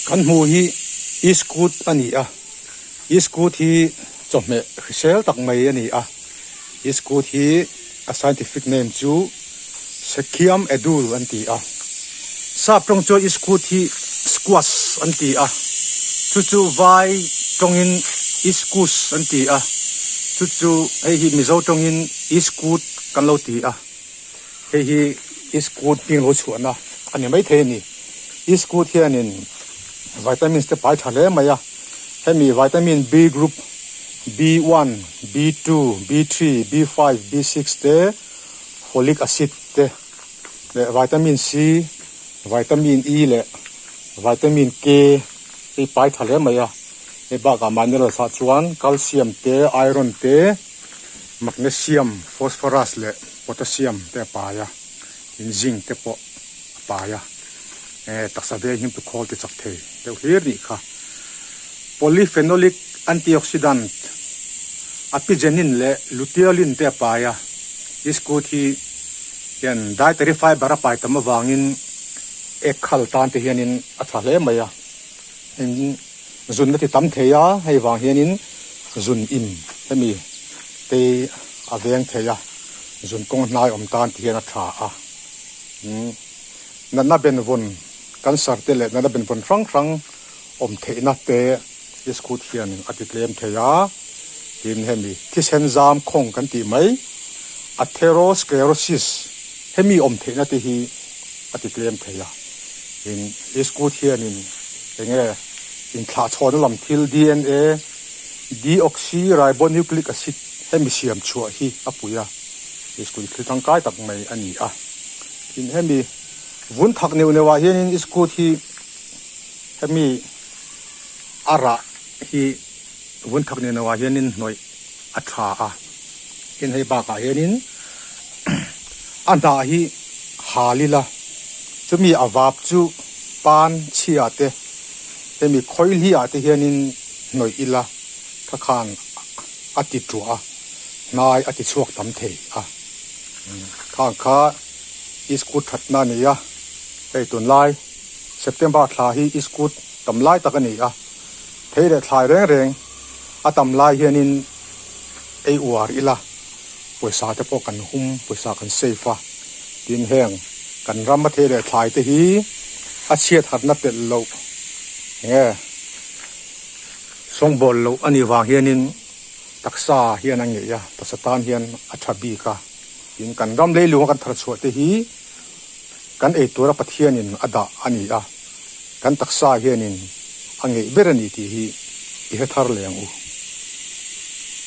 Kan hmuh hi iskut a ni a, iskut hi chawhmeh hrisel tak mai a ni a, iskut hi a scientific name chu Sechium edule an ti a, sap tawng chuan iskut hi squash an ti a, chu chu vai tawngin iskus an ti a, chu chu hei hi mizo tawngin iskut kan lo ti a. Hei hi iskut hming lo chhuahna a ni maithei a ni. Iskut hianin vitamins te pai tha hle mai a, hemi vitamin B group, B1, B2, B3, B5, B6 te, folic acid te leh vitamin C, vitamin E leh vitamin K te hi pai tha hle mai a. Hei bakah minerals ah chuan calcium te, iron te, Magnesium, phosphorus leh potassium te a pai a, in zinc te pawh a pai a, eh taksa veng him tu khawl ti chak thei deuh hlir nih kha. Polyphenolic antioxidant, apigenin leh luteolin te a pai a, iskut hi hian dietary fiber a pai tam avangin ek khal tan te hianin a tha hle mai a, in Zun a ti tam thei a, hei vang hianin zun in hemi te a veng thei a, zun kawng hnai awm tan ti hian a tha a. Umm natna benvawn cancer te leh natna benvawn hrang hrang awm theihna te iskut hian a ti tlem thei a, tin hemi thisen zam khawng kan tih mai atherosclerosis hemi awm theihna te hi a ti tlem thei a, tin iskut hianin Enge inthlahchhawnna lam thil DNA, deoxyribonucleic acid, hemi siam chhuah hi a pui a, iskut thil tangkai tak mai a ni a. Tin, hemi vun thak neuh neuh ah hianin iskut hi hemi a rah hi vun thak neuh neuh ah hianin hnawih a tha a. Tin, hei bakah hianin a hnah hi hal ila, chumi a vap chu pan chhia te, hemi khawihli ah te hianin hnawih ila kha khan a ti tuah a, hnai a ti chhuak tam thei a. Khang kha iskut thatna a ni a, hei tunlai September thla hi iskut tam lai tak a ni a, thei leh thlai reng reng a tam lai hianin ei uar ila pawisa te pawh kan hum pawisa kan save a tin heng kan ram a thei leh thlai te hi a chhiat harna telh loh enge sawngbawl loh a nih vang hianin taksa hian a ngeih a taksa tan hian a tha bik a tin kan ram leilung a kan thar chhuah te hi kan ei tura Pathianin a dah a ni a kan taksa hianin a ngeih ber a ni tih hi i hre thar leh ang u.